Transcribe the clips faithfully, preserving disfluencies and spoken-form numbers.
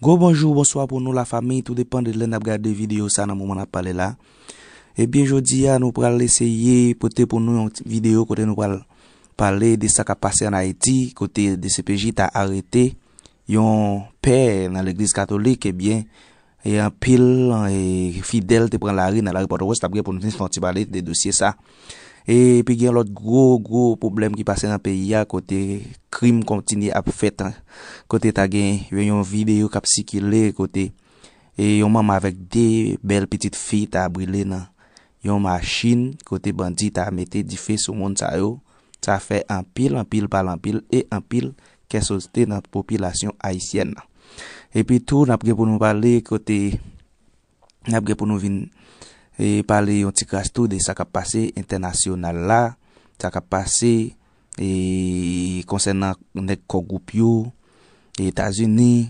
Gwo bonjou, bonswa pou nou lafanmi, tou depann de lè n ap gade videyo sa nan moman n ap pale la. Ebyen, jodi a, nou pral eseye pote pou nou yon ti videyo kote nou pral pale de sa k ap pase ann Ayiti, kote D C P J ta arete yon pè nan legliz katolik, ebyen, e anpil, e, fidèl te pran lari nan lari Pòtoprens, n ap gen pou nou vin fè yon ti pale de dosye sa. Epi gen lòt gwo, gwo pwoblèm ki pase nan peyi a, kote krim kontinye ap fèt, kote ta gen yon videyo k ap sikile, kote, e, yon manman avèk de bèl pitit fi ta brile nan yon machin, kote bandi ta mete dife sou moun sa yo. Sa fè anpil, anpil pale anpil e anpil kè sote nan popilasyon ayisyèn nan. Epi tou, n ap gen pou nou pale kote, n ap gen pou nou vin, e, pale yon ti kras tou de sa k ap pase entènasyonal la, sa k ap pase, e, konsènan nèg Core Group yo, Etazini,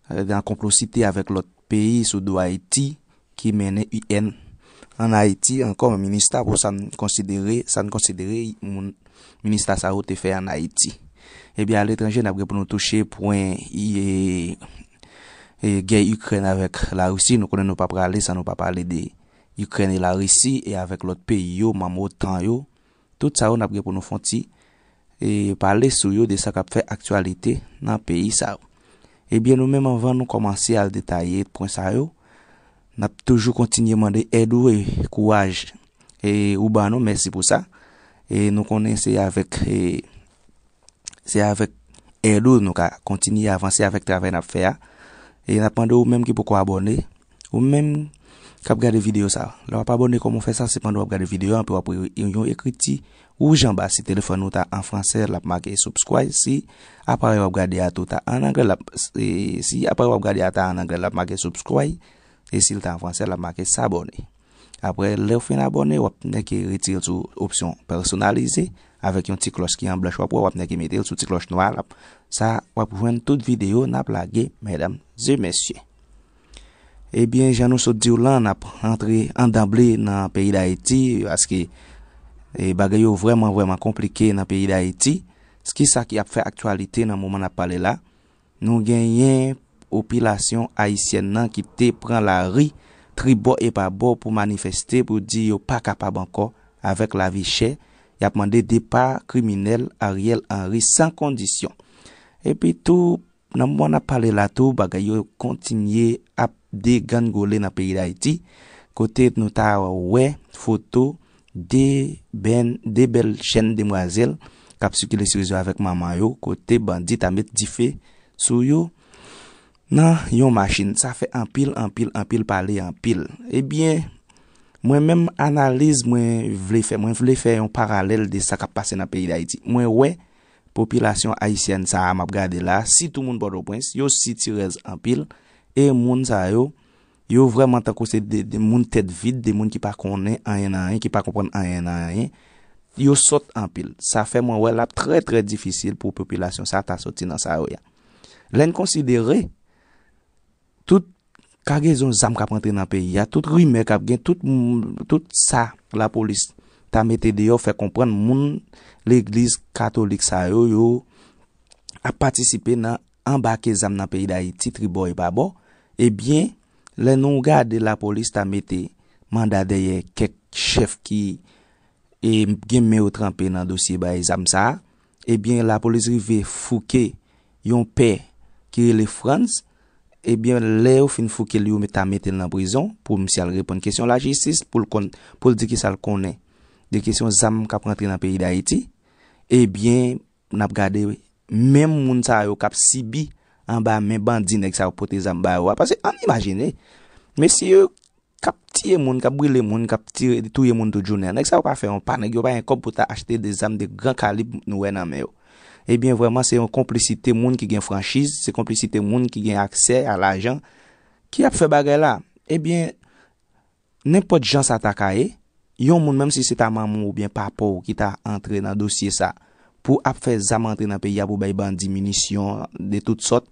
e, nan konplisite avèk lòt peyi sou do Ayiti ki mennen U N ann Ayiti ankò, MINUSTAH, pou sa n konsidere, sa n konsidere moun MINUSTAH sa yo te fè ann Ayiti. Ebyen, aletranje, n ap gen pou nou touche pwen, e, e, gè Ikrèn avèk Larisi. Nou konnen nou pa prale san nou pa pale de Ikrèn e Larisi e avèk lòt peyi yo, manm OTAN yo. Tout sa yo, n ap gen pou nou fè yon ti, e, pale sou yo, de sa k ap fè aktyalite nan peyi sa yo. Ebyen, nou menm, anvan nou kòmanse al detaye pwen sa yo, n ap toujou kontinye mande èd ou e kouraj, e, ou ban nou. Mèsi pou sa. E nou konnen se avèk, e, se avèk èd ou nou ka kontinye avanse avèk travay n ap fè a. E n ap mande ou menm ki poko abòne, ou menm k ap gade videyo sa, lè w ap abòne, kòman w fè sa? Se pandan w ap gade videyo a, epi w ap wè yon ekriti wouj anba. Si telefòn ou ta an fransè, l ap make subscribe. Si aparèy w ap gade a tou ta an anglè, l ap, e, si aparèy w ap gade a ta an anglè, l ap make subscribe. E si l ta an fransè, l ap make s'abonner. Apre, lè w fin abòne, w ap nèke retire l sou opsyon pèsonalize, avèk yon ti klòch ki an blanch w ap wè, w ap nèke mete l sou ti klòch nwa a. Sa, w ap jwenn tout videyo n ap lage, medam e mesye. Ebyen, jan nou sot di w lan, n ap rantre an danble nan peyi Dayiti, paske, e, bagay yo vrèman, vrèman konplike nan peyi Dayiti. Kisa ki ap fè aktyalite nan moman n ap pale la? Nou genyen popilasyon ayisyèn nan ki te pran lari tribò e pabò pou manifeste, pou di yo pa kapab ankò avèk lavi chè. Y ap mande depa kriminèl Ariel Henry san kondisyon. Epi tou, nan moman n ap pale la tou, bagay yo kontinye ap deganngole nan peyi Dayiti, kote nou ta wè foto de bèn, de bèl jèn demwazèl k ap sikile sou rezo avèk manman yo, kote bandi ta met dife sou yo nan yon machin. Sa fè anpil, anpil, anpil pale, anpil. Ebyen, mwen menm, analiz mwen vle fè, mwen vle fè yon paralèl de sa k ap pase nan peyi Dayiti. Mwen wè popilasyon ayisyèn sa a m ap gade la, sitou moun Pòtoprens, yo sitirèz anpil, e moun sa yo, yo vrèman tankou se de, de moun tèt vid, de moun ki pa konnen anyen nan anyen, ki pa konprann anyen nan anyen. Yo sòt anpil. Sa fè mwen wè l ap trè, trè difisil pou popilasyon sa a ta soti nan sa yo ye a. Lè n konsidere tout kagezon zam k ap rantre nan peyi a, tout rimè k ap gen, tout, m- tout sa lapolis ta mete deyò, fè konprann moun legliz katolik sa yo, yo ap patisipe nan anbake zam nan peyi Dayiti, tribò e pabò. Ebyen, lè nou gade lapolis ta mete manda dèyè kèk chèf ki, e, gen men yo tranpe nan dosye bay zam sa a, ebyen, lapolis rive fouke yon pè ki rele Frantz. Ebyen, lè yo fin fouke l, yo met- ta mete l nan prizon pou misye al reponn kesyon lajistis, pou l konn, pou l di kisa l konnen de kesyon zam k ap rantre nan peyi Dayiti. Ebyen, n ap gade menm moun sa yo k ap sibi anba men bandi, nèg sa yo pote zam ba yo a. Paske ann imajine, mesye yo k ap tiye moun, k ap brile moun, k ap tire, touye moun tout jounen an. Nèg sa yo pa fè yon pa, nèg yo pa gen kòb pou ta achte de zam de gran kalib nou wè nan men yo. Ebyen, vrèman, se yon konplisite moun ki gen franchiz, se konplisite moun ki gen aksè a lajan ki ap fè bagay la. Ebyen, nenpòt jan sa ta ka ye, yon moun, menm si se ta manman w oubyen papa w ki ta antre nan dosye sa, pou ap fè zam antre nan peyi a pou bay bandi minisyon de tout sòt,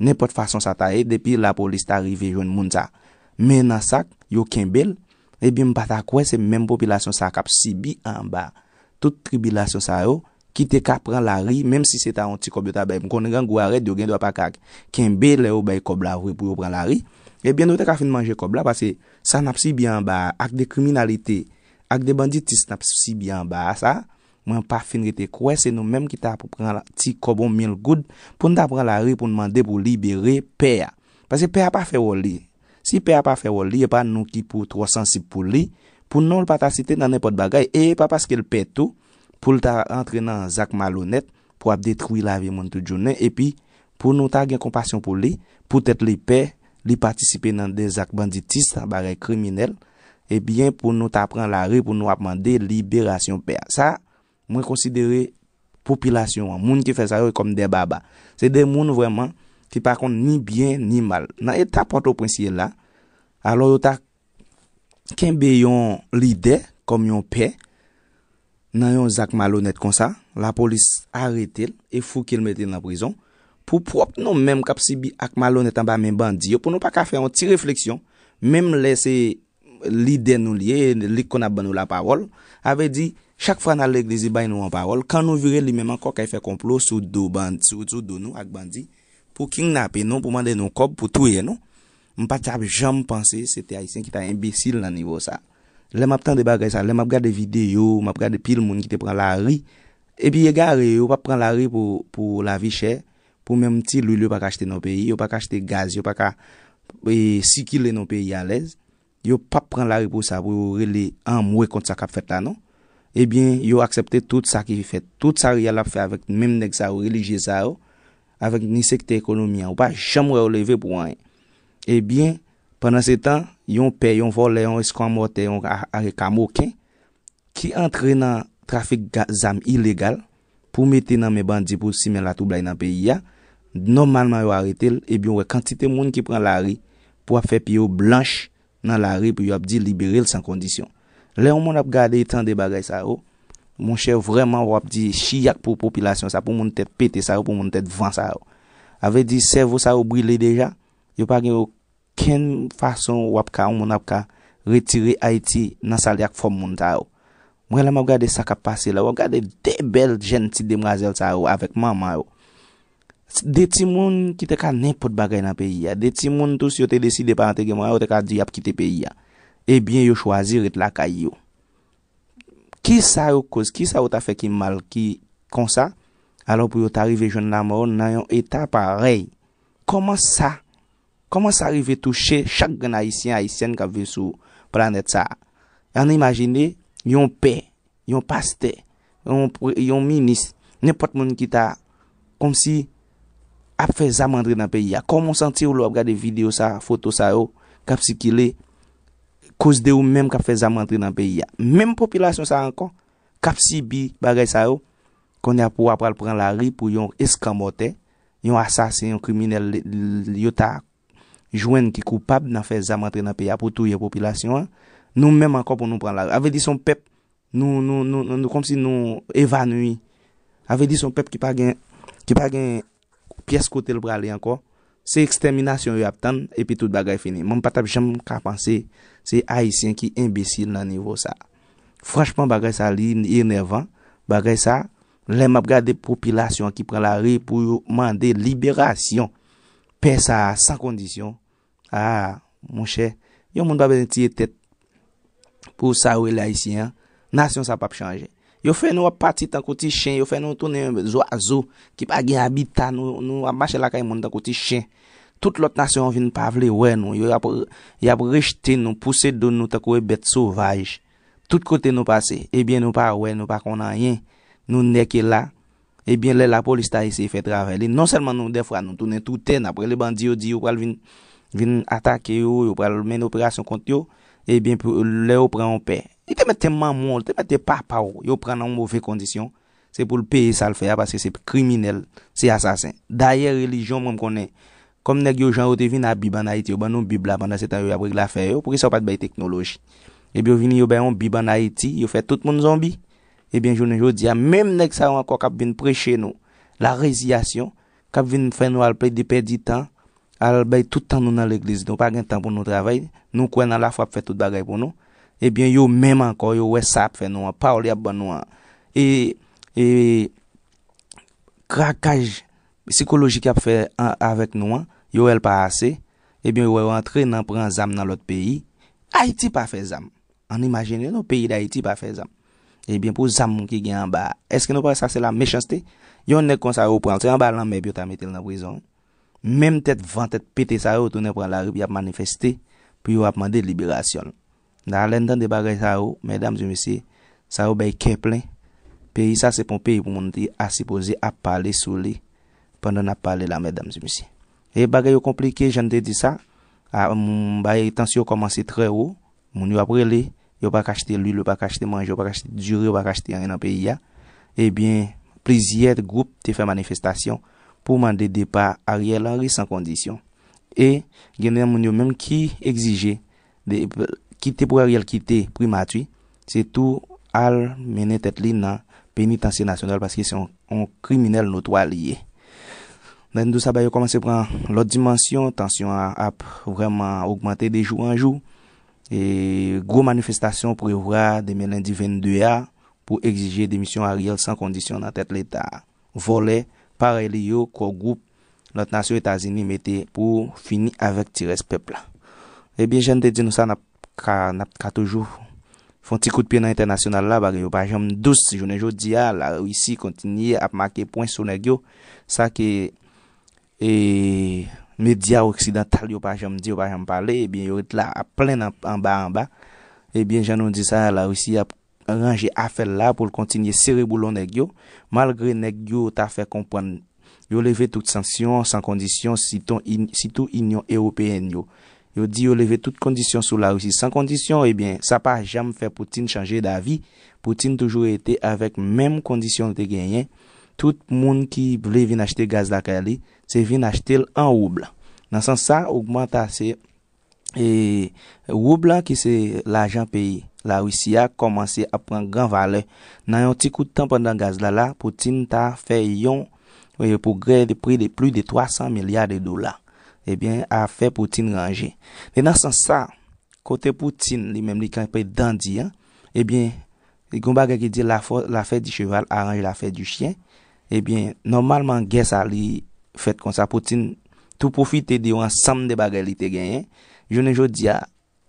nenpòt fason sa ta ye, depi lapolis ta rive jwenn moun sa men nan sak, yo kenbe l, ebyen, m pa ta kwè se menm popilasyon sa k ap sibi anba tout tribilasyon sa yo, ki te ka pran lari, menm si se ta yon ti kòb yo ta bay. M konnen grangou a rèd, yo gen dwa pa ka kenbe lè yo bay kòb la vre pou yo pran lari. Ebyen, nou te ka fin manje kòb la, paske sa n ap sibi anba a, ak de kriminalite, ak de banditis n ap sibi anba a sa, mwen pa fin rete kwè se nou menm ki ta pou pran la- ti kòb yon mil goud pou n ta pran lari pou n mande pou libere pè a. Paske pè a pa fè wòl li. Si pè a pa fè wòl li, e pa nou ki pou twò sansib pou li, pou non l pa ta site nan nenpòt bagay. E e pa paske l pè tou, pou l ta antre nan zak malonèt, pou ap detwi lavi moun tout jounen, epi pou nou ta gen konpasyon pou li, poutèt li pè, li patisipe nan de zak banditis, bagay kriminèl, ebyen, pou nou ta pran lari, pou nou ap mande liberasyon pè a. Sa, mwen konsidere popilasyon an, moun ki fè sa yo, kòm de baba. Se de moun vrèman ki pa konn ni byen ni mal. Nan eta Pòtoprens ye la, alò yo ta kenbe yon lidè kòm yon pè nan yon zak malonèt konsa, lapolis arete l e fouke l mete l nan prizon. Pou pwòp nou menm k ap sibi ak malonèt anba men bandi yo, pou nou pa ka fè yon ti refleksyon, menm lè se lidè nou li ye, li k konn ap ban nou lapawòl, a vle di, chak fwa n al legliz, li bay nou yon pawòl, kan nou vire li menm ankò kay fè konplo sou do bandi, sou, sou do nou ak bandi, pou kidnape nou, pou mande nou kòb, pou touye nou. M pa t ap janm panse se te Ayisyen ki ta enbesil nan nivo sa. Lè m ap tande bagay sa, lè m ap gade videyo, m ap gade pil moun ki te pran lari, epi egare yo, yo p ap pran lari pou, pou lavi chè, pou menm ti lwil yo pa ka achte nan peyi, yo pa ka achte gaz, yo pa ka e, sikile nan peyi alèz. Yo p ap pran lari pou sa, pou yo rele anmwe kont sa k ap fèt la, non. Ebyen, yo aksepte tout sa ki fèt. Tout sa Riyal ap fè avèk menm nèg sa yo, relijye sa yo, avèk ni sektè ekonomi an. Ou pa janm wè yo leve pou anyen. Ebyen, pandan se tan, yon pè, yon vòlè, yon eskanmòtè, yon a- a- kamoken, ki antre nan trafik ga- zam ilegal pou mete nan men bandi pou simen latwoublay nan peyi a, nòmalman yo arete l, ebyen, ou wè kantite moun ki pran lari pou ap fè pye yo blanch nan lari pou yo ap di libere l san kondisyon. Lè yon moun ap gade e tande bagay sa yo, monchè, vrèman, w ap di chiyak pou popilasyon sa, pou moun tèt pete sa yo, pou moun tèt van sa yo. A vle di, sèvo sa yo brile deja, yo pa gen okenn fason w ap ka, yon moun ap ka retire Ayiti nan sa li ak fòm moun sa yo. Mwen, lè m ap gade sa k ap pase la, w ap gade de bèl jèn ti demwazèl sa yo avèk manman yo. De timoun ki te ka nenpòt bagay nan peyi a. De timoun tou, si yo te deside pa antre gen mwayen, yo te ka di y ap kite peyi a. Ebyen, yo chwazi ret lakay yo. Kisa yo koz? Kisa yo ta fè ki mal ki konsa? Alò pou yo ta rive jwenn lanmò nan yon eta parèy. Kòman sa? Kòman sa rive touche chak grenn Ayisyen, Ayisyèn k ap viv sou planèt sa a? Ann imajine yon pè, yon pastè, yon, pre- yon minis, nenpòt moun ki ta kòmsi ap fè zam rantre nan peyi a. Kòman w santi w lè w ap gade videyo sa, foto sa yo k ap sikile, koz de ou menm k ap fè zam rantre nan peyi a? Menm popilasyon sa a ankò k ap sibi bagay sa yo, kounye a pou w ap pral pran lari pou yon eskanmòtè, yon asasen, yon kriminèl, li- li- yo ta jwenn ki koupab nan fè zam antre nan peyi a pou touye popilasyon an, nou menm ankò pou nou pran lari. A vle di se yon pèp, nou, nou, nou, nou, nou kòmsi nou evanui. A vle di se yon pèp ki pa gen, ki pa gen pyès kote l prale ankò. Se ekstèminasyon yo ap tann, epi tout bagay fini. Mwen, m pa t ap janm ka panse se Ayisyen ki enbesil nan nivo sa. Franchman, bagay sa li enèvan. Bagay sa, lè m ap gade popilasyon an ki pran lari pou yo mande liberasyon pè sa a san kondisyon, a, monchè, yon moun pa bezwen tiye tèt pou sa yo rele Ayisyen an. Nasyon sa p ap chanje. Yo fè nou ap pati tankou ti chen, yo fè nou tounen zwazo ki pa gen abita, nou, nou ap mache lakay moun tankou ti chen. Tout lòt nasyon an vin pa vle wè nou, yo ap, y ap rejte nou, pouse do nou tankou e bèt sovaj. Tout kote nou pase, ebyen nou pa wè, nou pa konn anyen. Nou nèke la, ebyen lè lapolis ta eseye fè travay li, non sèlman nou dèfwa nou tounen toutè, n ap rele bandi yo di yo pral vin, vin atake yo, yo pral mennen operasyon kont yo, ebyen pou- lè yo pran yon pè. Li te mèt te manman w, li te mèt te papa w, yo pran nan yon move kondisyon, se pou l peye sa l fè a, paske se kriminèl, se asasen. Dayè relijyon, mwen m konnen, kòm nèg yo jan yo te vin a Bib ann Ayiti, yo ban nou Bib la, pandan se tan yo y ap regle afè yo, poukisa yo pa t bay teknoloji? Ebyen yo vini, yo bay yon Bib ann Ayiti, yo fè tout moun zonbi. Ebyen jounen jodi a, menm nèg sa yo ankò k ap vin preche nou lareziyasyon, k ap vin fè nou al plede pèdi tan, al bay tout tan nou nan legliz, nou pa gen tan pou nou travay, nou kwè nan lafwa ap fè tout bagay pou nou. Ebyen yo menm ankò, yo wè sa ap fè nou an, pawòl y ap ban nou an. E, e krakaj sikolojik y ap fè avèk nou an, yo wè l pa ase, ebyen yo wè yo antre nan pran zam nan lòt peyi. Ayiti pa fè zam. Ann imajine nou, peyi Dayiti pa fè zam. Ebyen pou zam ki gen anba a, èske nou pa wè sa se la mechanste? Yon nèg konsa yo pran l, se anba lanmè pou yo ta mete l nan prizon. Menm tèt van, tèt pete sa yo tounen pran lari pou y ap manifeste, pou yo ap mande liberasyon l. Nan lè n tande bagay sa yo, medam e mesye, sa yo bay kè plen. Peyi sa se pa yon peyi pou moun te a sipoze ap pale sou li pandan n ap pale la, medam e mesye. E bagay yo konplike, jan n te di sa, a, m, bagay tansyon yo kòmanse trè wo, moun yo ap rele, yo pa ka achte lwil, yo pa ka achte manje, yo pa ka achte diri, yo pa ka achte anyen nan peyi a. Ebyen, plizyè gwoup te fè manifestasyon pou mande depa Ariel Henry san kondisyon. E gen de moun yo menm ki egzije de, kite pou Ariel kite primati, se tou al mennen tèt li nan penitansye nasyonal paske se yon, yon kriminèl notwa li ye. Nan dou sa, bagay yo kòmanse pran lòt dimansyon, tansyon an ap vrèman ogmante de jou an jou. E gwo manifestasyon prevwa demen lendi vennde a pou egzije demisyon Ariel san kondisyon nan tèt Leta a. Vòlè parèy li yo, kò gwoup lòt nasyon Etazini mete pou fini avèk ti rès pèp la. Ebyen, jan n te di nou sa, n ap ka, n ap ka toujou fè yon ti kout pye nan entènasyonal la, bagay yo pa janm dous. Jounen jodi a, Larisi kontinye ap make pwen sou nèg yo. Sa ke, e, medya oksidantal yo pa janm di, yo pa janm pale, ebyen, yo ret la ap plenn an, anba, anba. Ebyen, jan nou di sa, Larisi ap ranje afè l la pou l kontinye sere boulon nèg yo, malgre nèg yo ta fè konprann yo leve tout sanksyon san kondisyon, siton in-, sitou Inyon Ewopeyèn yo. Yo di yo leve tout kondisyon sou Larisi san kondisyon, ebyen, sa pa janm fè Putin chanje davi. Putin toujou rete avèk menm kondisyon l te genyen. Tout moun ki vle vin achte gaz lakay li, se vin achte l an woub. Nan sans sa, ogmanta-, se, e, woub la ki se lajan peyi Larisi a kòmanse ap pran gran valè. Nan yon ti kout tan pandan gaz la la, Putin ta fè yon, e, pwogrè de pri de plis de twa san milya de dola. Ebyen, afè Putin ranje. E nan sans sa, kote Putin li menm li kanpe dan di an, ebyen, li gon bagay ki di la fò-, l'affaire du cheval arrange l'affaire du chien. Ebyen, nòmalman, gè sa li fèt konsa, Putin tou pwofite de yon ansanm de bagay li te genyen. Jounen jodi a,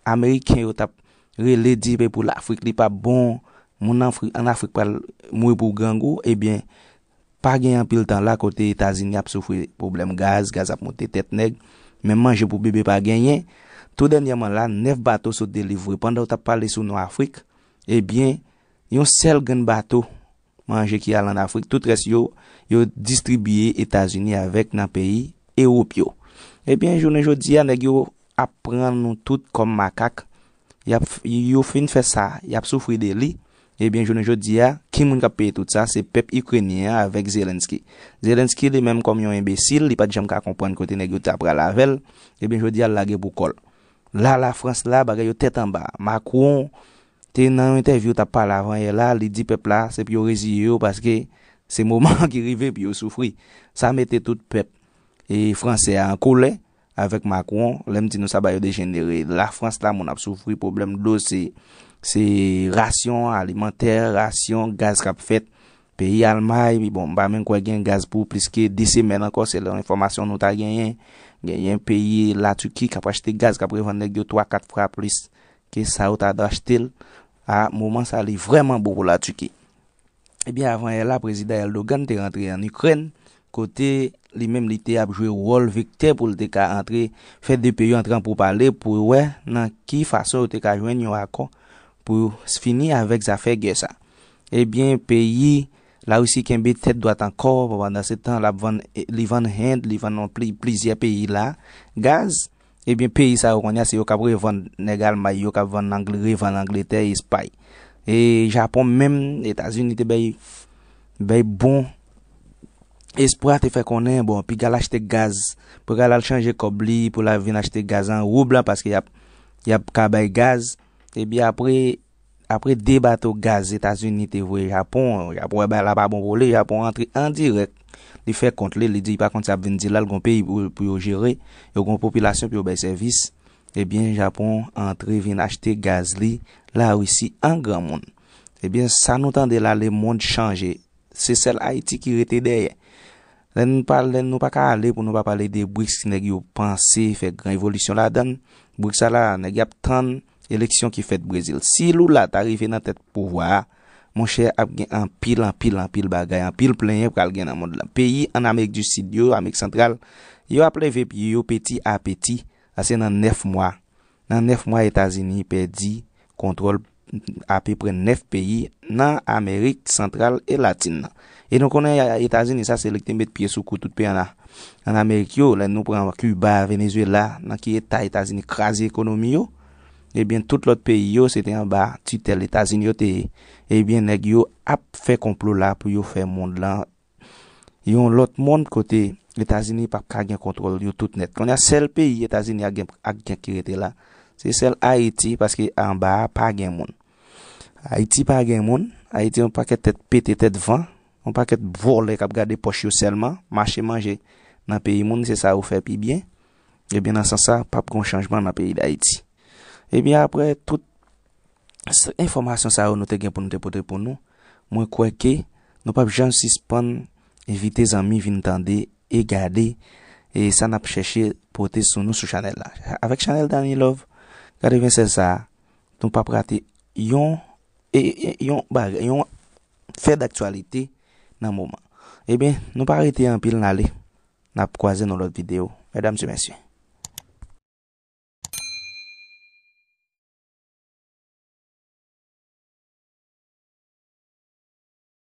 Ameriken yo t ap rele di pe pou Lafrik li p ap bon, moun Afri-, ann Afrik pral mouri pou grangou, ebyen, pa gen anpil tan la kote Etazini ap soufri pwoblèm gaz, gaz ap moute tèt nèg, menm manje pou bebe pa genyen. Tou dènyèman la, nèf bato sot delivre. Pandan w t ap pale sou Nò Afrik, ebyen, yon sèl grenn bato manje ki al ann Afrik, tout rès yo, yo distribiye Etazini avèk nan peyi Ewòp yo. Ebyen, jounen jodi a, nèg yo ap pran nou tout kòm makak. Y ap, yo fin fè sa, y ap soufri de li. Ebyen, jounen jodi a, ki moun k ap peye tout sa? Se pèp ikrenyen an avèk Zelensky. Zelensky, li menm, kòm yon enbesil, li pa t janm ka konprann kote nèg yo ta pral avè l. Ebyen, jodi a, l lage pou kò l. La, Lafrans la, bagay yo tèt anba. Macron te nan yon entèvyou, t ap pale avan yè la, li di pèp la, se pou yo reziye yo, paske se moman ki rive pou yo soufri. Sa mete tout pèp, e, fransè a an kolè avèk Macron. Lè m di nou sa, bagay yo dejenere. Lafrans la, moun ap soufri, pwoblèm dlo, se, se rasyon alimantè, rasyon gaz k ap fèt. Peyi Almay, bon, m pa menm kwè gen gaz pou plis ke de semèn ankò, selon enfòmasyon nou ta genyen. Genyen peyi Latiki k ap achte gaz, k ap revann nèg yo twa, kat fwa plis ke sa yo ta dwe achte l. A moman sa, li vrèman bon pou Latiki. Ebyen, avan yè la, prezidan Erdogan te rantre ann Ikrèn, kote li menm li te ap jwe wòl vektè pou l te ka antre, fè de peyi yo antre an poupale pou wè nan ki fason yo te ka jwenn yon akò pou fini avèk zafè gè sa. Ebyen, peyi Larisi kenbe tèt dwat ankò, pandan se tan l ap vann, li vann End, li vann yon pli, plizyè peyi la gaz. Ebyen, peyi sa yo kounye a, se yo k ap revann nèg Almay yo, k ap vann Angle-, revann Angletè, Espay. E Japon menm, Etazini te bay, bay bon espwa, te fè konnen, bon, piga l achte gaz, piga l al chanje kòb li pou l al vin achte gaz an woub la, paske y ap, y ap ka bay gaz. Ebyen, apre, apre de bato gaz Etazini te voye Japon, Japon wè bagay la pa bon pou li, Japon antre an dirèk. Li fè kont li, li di li pa konn sa ap vin di la, l gon peyi pou, pou yo jere, yo gon popilasyon pou yo bay sèvis. Ebyen, Japon antre vin achte gaz li Larisi an granmoun. Ebyen, sa nou tande la, lemonn chanje. Se sèl Ayiti ki rete dèyè. Lè n pale, nou pa ka ale pou nou pa pale de briks, nèg yo panse fè gran evolisyon ladan l. Briks sa la, nèg y ap tann eleksyon ki fèt Brezil. Si Lula ta rive nan tèt pouvwa a, monchè, ap gen anpil, anpil, anpil bagay, anpil plenyen pral gen nan mond lan. Peyi an Amerik di Sid yo, Amerik Santral, yo ap leve pye yo peti a peti, sa se nan nèf mwa. Nan nèf mwa, Etazini pèdi kontwòl apeprè nèf peyi nan Amerik Santral e Latin nan. E nou konnen Etazini, sa se li ki te met pye sou kou tout peyi an, an Amerik yo. Lè nou pran Kiba, Venezuela, nan ki eta Etazini kraze ekonomi yo, ebyen, tout lòt peyi yo, se te anba titèl Etazini yo te ye. Ebyen, nèg yo ap fè konplo la pou yo fè mond lan yon lòt mond kote Etazini p ap ka gen kontwòl yo tout nèt. Kounye a, sèl peyi Etazini ap gen, ap gen ki rete la, se sèl Ayiti, paske anba a pa gen moun. Ayiti pa gen moun. Ayiti yon pakèt tèt pete, tèt van, yon pakèt vòlè k ap gade pòch yo sèlman, mache manje nan peyi moun, se sa yo fè pi byen. Ebyen, nan sans sa, p ap gen chanjman nan peyi Dayiti. Ebyen, apre tout s- enfòmasyon sa yo nou te gen pou nou te pote pou nou, mwen kwè ke nou p ap janm sispann envite zanmi vin tande e gade e sa n ap chèche pote sou nou sou chanèl la. Avèk chanèl Danny Love katreven sèz sa a, nou p ap rate yon, e, e, yon bagay, yon fè daktyalite nan moman. Ebyen, nou pa rete anpil, n ale. N ap kwaze nan lòt videyo. Medam e mesye.